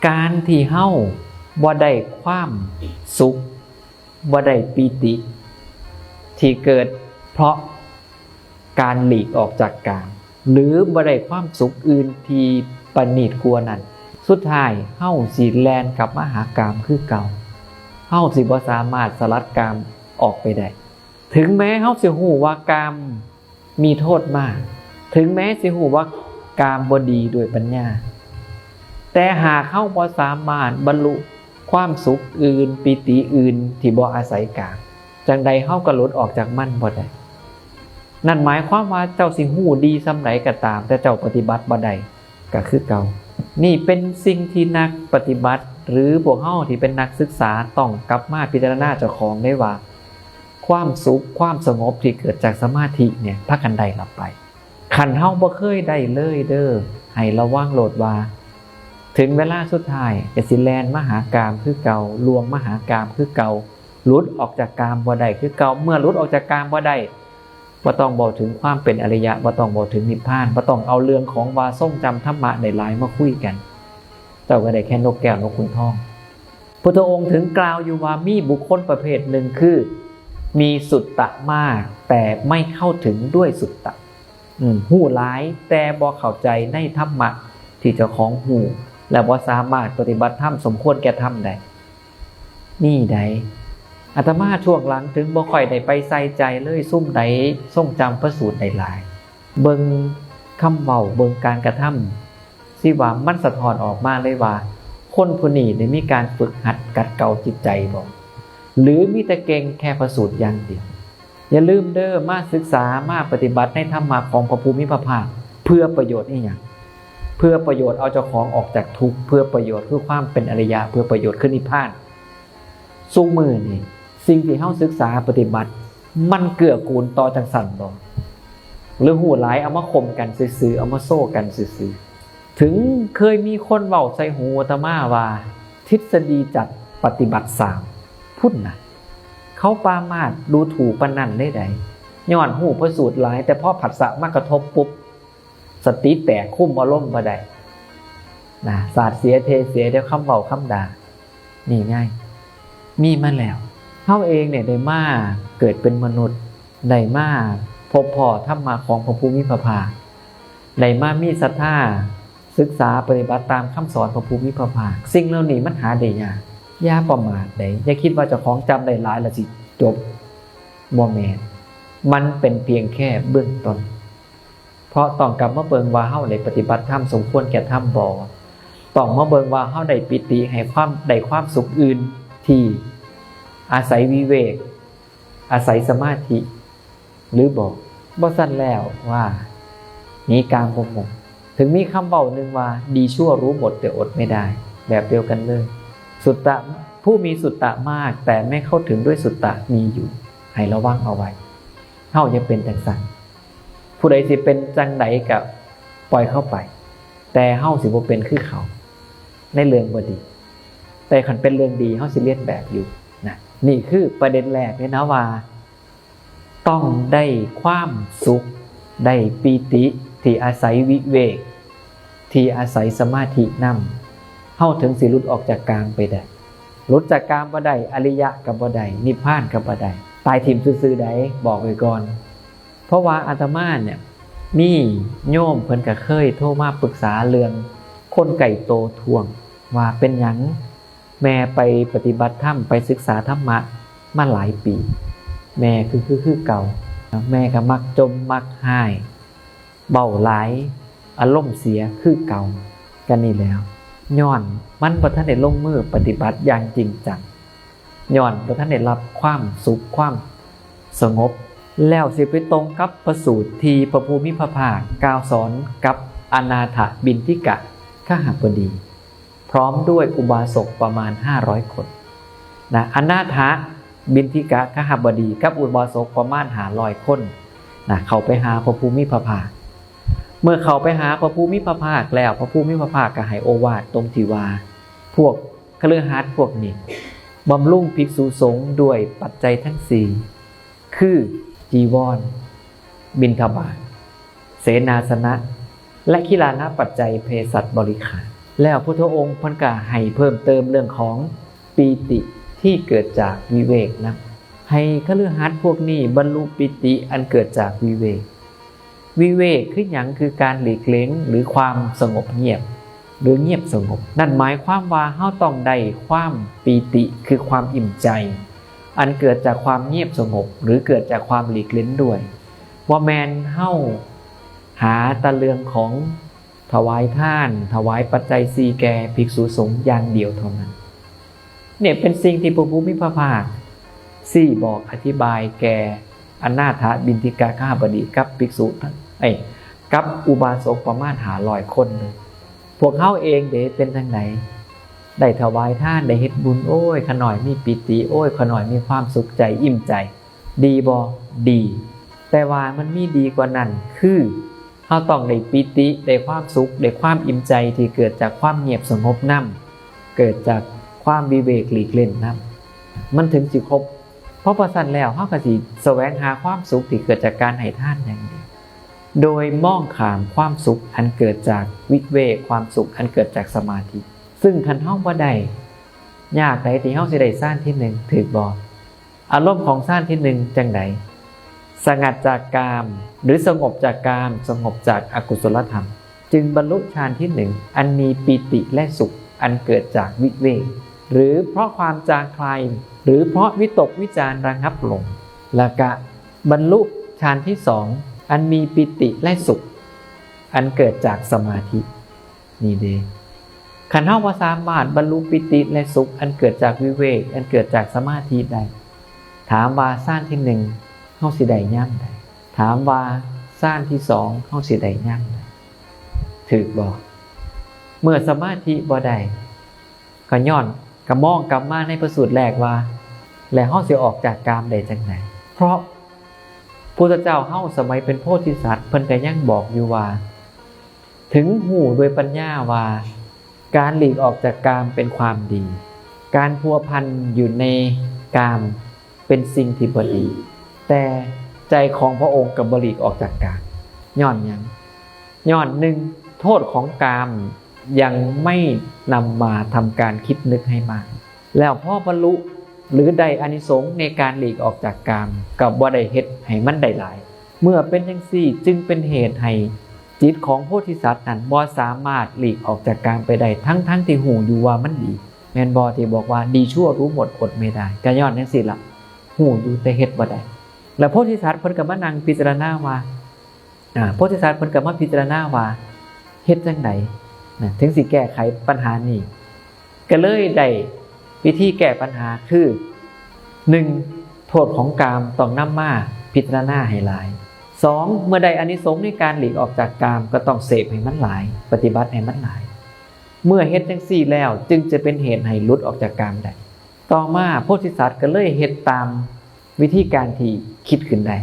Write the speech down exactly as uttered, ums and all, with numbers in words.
การที่เฮาบ่ได้ความสุข บ่ได้ปีติ ที่เกิดเพราะการหลีกออกจากกาม หรือบ่ได้ความสุขอื่นที่ประณีตกว่านั้น สุดท้ายเฮาสิแล่นกลับมาหากามคือเก่า เฮาสิบ่สามารถสลัดกามออกไปได้ ถึงแม้เฮาสิฮู้ว่ากามมีโทษมาก ถึงแม้สิฮู้ว่ากามบ่ดีด้วยปัญญา แต่หากเฮาบ่สามารถบรรลุความสุขอื่น ปีติอื่นที่บ่อาศัยกาม จั่งใดเฮาก็หลุดออกจากมันบ่ได้ นั่นหมายความว่าเจ้าสิฮู้ดีส่ำใดก็ตาม แต่เจ้าปฏิบัติบ่ได้ก็คือเก่า นี่เป็นสิ่งที่นักปฏิบัติ หรือพวกเฮาที่เป็นนักศึกษาต้องกลับมาพิจารณาเจ้าของได้ว่า ความสุขความสงบที่เกิดจากสมาธิเนี่ย พากันได้รับไป คันเฮาบ่เคยได้เลยเด้อ ให้ระวังโลดว่า ถึงเวลาสุดท้ายก็สิแล่นมาหากามคือเก่า ล่วงมาหากามคือเก่า หลุดออกจากกามบ่ได้คือเก่า เมื่อหลุดออกจากกามบ่ได้ บ่ต้องเว้าถึงความเป็นอริยะ บ่ต้องเว้าถึงนิพพาน บ่ต้องเอาเรื่องของว่าทรงจำธรรมะได้หลายมาคุยกัน เจ้าก็ได้แค่นกแก้วนกขุนทอง พุทธองค์ถึงกล่าวอยู่ว่ามีบุคคลประเภทหนึ่งคือ มีสุตตะมากแต่ไม่เข้าถึงด้วยสุตตะ อืม ฮู้หลายแต่บ่เข้าใจในธรรมะที่เจ้าของฮู้ และบ่สามารถปฏิบัติธรรมสมควรแก่ธรรมได้ นี่ใด อาตมาช่วงหลังถึงบ่ค่อยได้ไปใส่ใจเลย ซุมใดทรงจำพระสูตรได้หลาย เบิ่งคำเว้า เบิ่งการกระทำ สิว่ามันสะท้อนออกมาเลยว่า คนผู้นี้ได้มีการฝึกหัดขัดเกลาจิตใจบ่ หรือมีแต่เก่งแค่พระสูตรอย่างเดียว อย่าลืมเด้อ มาศึกษา มาปฏิบัติในธรรมะของพระผู้มีพระภาค เพื่อประโยชน์อีหยัง เพื่อประโยชน์เอาเจ้าของออกจากทุกข์ เพื่อประโยชน์คือความเป็นอริยะ เพื่อประโยชน์คือนิพพาน ซุมื้อนี่ สิ่งที่เฮาศึกษาปฏิบัติ มันเกื้อกูลต่อจั่งซั้นบ่ หรือฮู้หลายเอามาข่มกันซื่อๆ เอามาโซ่กันซื่อๆ ถึงเคยมีคนเว้าใส่หูอาตมาว่า ทฤษฎีจัดปฏิบัติสาม พุ้นน่ะ เขาปรามาสย์ดูถูกปานนั้นเลยใด ย้อนฮู้พระสูตรหลาย แต่พอผัสสะมากระทบปุ๊บ สติแตก คุมอารมณ์บ่ได้นะ สาดเสียเทเสียด้วยคำเว้าคำด่า นี่ไง มีมาแล้ว เฮาเองเนี่ยได้มาเกิดเป็นมนุษย์ ได้มาพบพ้อธรรมะของพระผู้มีพระภาค ได้มามีศรัทธาศึกษาปฏิบัติตามคำสอนพระผู้มีพระภาค สิ่งเหล่านี้มันหาได้ยาก อย่าประมาทเด้ อย่าคิดว่าเจ้าของจำได้หลายแล้วสิจบ บ่แม่น มันเป็นเพียงแค่เบื้องต้น เพราะต้องกลับมาเบิ่งว่าเฮาได้ปฏิบัติธรรมสมควรแก่ธรรมบ่ ต้องมาเบิ่งว่าเฮาได้ปีติ ให้ความ ได้ความสุขอื่นที่อาศัยวิเวก อาศัยสมาธิหรือบ่ บ่ซั้นแล้วว่าหนีกามบ่พ้น ถึงมีคำเว้าหนึ่งว่า ดีชั่วรู้หมดแต่อดไม่ได้ แบบเดียวกันเลย สุตตะ ผู้มีสุตตะมากแต่ไม่เข้าถึงด้วยสุตตะมีอยู่ ให้ระวังเอาไว้ เฮาอย่าเป็นจั่งซั้น ผู้ใดสิเป็นจั่งใดก็ปล่อยเขาไป แต่เฮาสิบ่เป็นคือเขา ในเรื่องบ่ดี แต่คันเป็นเรื่องดี เฮาสิเลียนแบบอยู่นะ นี่คือประเด็นแรกเลยนะว่า ต้องได้ความสุข ได้ปีติที่อาศัยวิเวก ที่อาศัยสมาธินำ เฮาถึงสิหลุดออกจากกามไปได้ หลุดจากกามบ่ได้ อริยะก็บ่ได้ นิพพานก็บ่ได้ ตายถิ่มซื่อๆ ใด บอกไว้ก่อน เพราะว่าอาตมาเนี่ย มีโยมเพิ่นก็เคยโทรมาปรึกษาเรื่องคนใกล้โตท้วง ว่าเป็นหยังแม่ไปปฏิบัติธรรม ไปศึกษาธรรมะมาหลายปี แม่คือ คือ คือเก่า แม่ก็มักจ่มมักไห้ เว้าหลาย อารมณ์เสียคือเก่า กันนี่แหล้ว ย้อนมันบ่ทันได้ลงมือปฏิบัติอย่างจริงจัง ย้อนบ่ทันได้รับความสุขความสงบ แล้วสิไปตรงกับพระสูตรที่พระผู้มีพระภาคกล่าวสอนกับอนาถบิณฑิกะคหบดี พร้อมด้วยอุบาสกประมาณห้าร้อยคนนะ อนาถบิณฑิกะคหบดีกับอุบาสกประมาณห้าร้อยคนนะ เข้าไปหาพระผู้มีพระภาค เมื่อเข้าไปหาพระผู้มีพระภาคแล้ว พระผู้มีพระภาคก็ให้โอวาทตรงที่ว่า พวกคฤหัสถ์พวกนี้ บำรุงภิกษุสงฆ์ด้วยปัจจัยทั้งสี่ คือ จีวร บิณฑบาต เสนาสนะ และคิลานะปัจจัยเภสัชบริขาร แล้วพุทธองค์เพิ่นก็ให้เพิ่มเติมเรื่องของปีติที่เกิดจากวิเวกนะ ให้คฤหัสถ์พวกนี้บรรลุปีติอันเกิดจากวิเวก วิเวกคือหยัง คือการหลีกเล้นหรือความสงบเงียบ หรือเงียบสงบ นั่นหมายความว่าเฮาต้องได้ความปีติคือความอิ่มใจ อันเกิดจากความเงียบสงบ หรือเกิดจากความหลีกเล้นด้วย บ่แม่นเฮาหาแต่เรื่องของถวายทาน ถวายปัจจัยสี่แก่ภิกษุสงฆ์อย่างเดียวเท่านั้น เนี่ยเป็นสิ่งที่พระผู้มีพระภาคสี่บอกอธิบายแก่อนาถบิณฑิกะคหบดีกับภิกษุทั้ง เอ้ย กับอุบาสกประมาณห้าร้อยคนเลย พวกเฮาเองเด้เป็นจั่งใด ได้ถวายทาน ได้เฮ็ดบุญ โอ้ย ข้าน้อยมีปีติ โอ้ย ข้าน้อยมีความสุขใจ อิ่มใจ ดีบ่ ดี แต่ว่ามันมีดีกว่านั้น คือเฮาต้องได้ปีติ ได้ความสุข ได้ความอิ่มใจที่เกิดจากความเงียบสงบนำ เกิดจากความวิเวกหลีกเล้นนำ มันถึงสิครบ เพราะบ่ซั้นแล้วเฮาก็สิแสวงหาความสุขที่เกิดจากการให้ทานอย่างเดียว โดยมองข้ามความสุขอันเกิดจากวิเวก ความสุขอันเกิดจากสมาธิ ซึ่งคันเฮาบ่ได้ ยากใดที่เฮาสิได้ฌานที่หนึ่ง ถืกบ่ อารมณ์ของฌานที่หนึ่งจั่งใด สงัดจากกาม หรือสงบจากกาม สงบจากอกุศลธรรม จึงบรรลุฌานที่หนึ่ง อันมีปีติและสุข อันเกิดจากวิเวก หรือเพราะความจางคลาย หรือเพราะวิตกวิจารระงับลง และกะบรรลุฌานที่สอง อันมีปีติและสุข อันเกิดจากสมาธิ นี่เด้ คันเฮาบ่สามารถบรรลุปีติและสุขอันเกิดจากวิเวก อันเกิดจากสมาธิได้ ถามว่าฌานที่หนึ่งเฮาสิได้ยามใด ถามว่าฌานที่สองเฮาสิได้ยามใด ถืกบ่ เมื่อสมาธิบ่ได้ ก็ย้อน ก็มองกลับมาในพระสูตรแรกว่า แล้วเฮาสิออกจากกามได้จั่งใด เพราะพุทธเจ้าเฮาสมัยเป็นโพธิสัตว์ เพิ่นก็ยังบอกอยู่ว่า ถึงฮู้ด้วยปัญญาว่า การหลีกออกจากกามเป็นความดี การพัวพันอยู่ในกามเป็นสิ่งที่บ่ดี แต่ใจของพระองค์ก็บ่หลีกออกจากกาม ย้อนหยัง ย้อนหนึ่ง โทษของกามยังไม่นำมาทำการคิดนึกให้มาก แล้วพอบรรลุหรือได้อานิสงส์ในการหลีกออกจากกาม ก็บ่ได้เฮ็ดให้มันได้หลาย เมื่อเป็นจั่งซี้จึงเป็นเหตุให้จิตของโพธิสัตว์นั้นบ่สามารถหลีกออกจากกามไปได้ ทั้งๆที่ฮู้อยู่ว่ามันดี แม่นบ่ ที่บอกว่าดีชั่วรู้หมดอดไม่ได้ ก็ย้อนจั่งซี้ล่ะ ฮู้อยู่แต่เฮ็ดบ่ได้ แล้วโพธิสัตว์เพิ่นก็มานั่งพิจารณาว่า อ่า โพธิสัตว์เพิ่นก็มาพิจารณาว่า เฮ็ดจั่งใดนะ ถึงสิแก้ไขปัญหานี้ ก็เลยได้วิธีแก้ปัญหาคือ หนึ่ง โทษของกามต้องนำมาพิจารณาให้หลาย สอง เมื่อได้อานิสงส์ในการหลีกออกจากกาม ก็ต้องเสพให้มันหลาย ปฏิบัติให้มันหลาย เมื่อเฮ็ดจั่งซี้แล้วจึงจะเป็นเหตุให้หลุดออกจากกามได้ ต่อมาโพธิสัตว์ก็เลยเฮ็ดตามวิธีการที่คิดขึ้นได้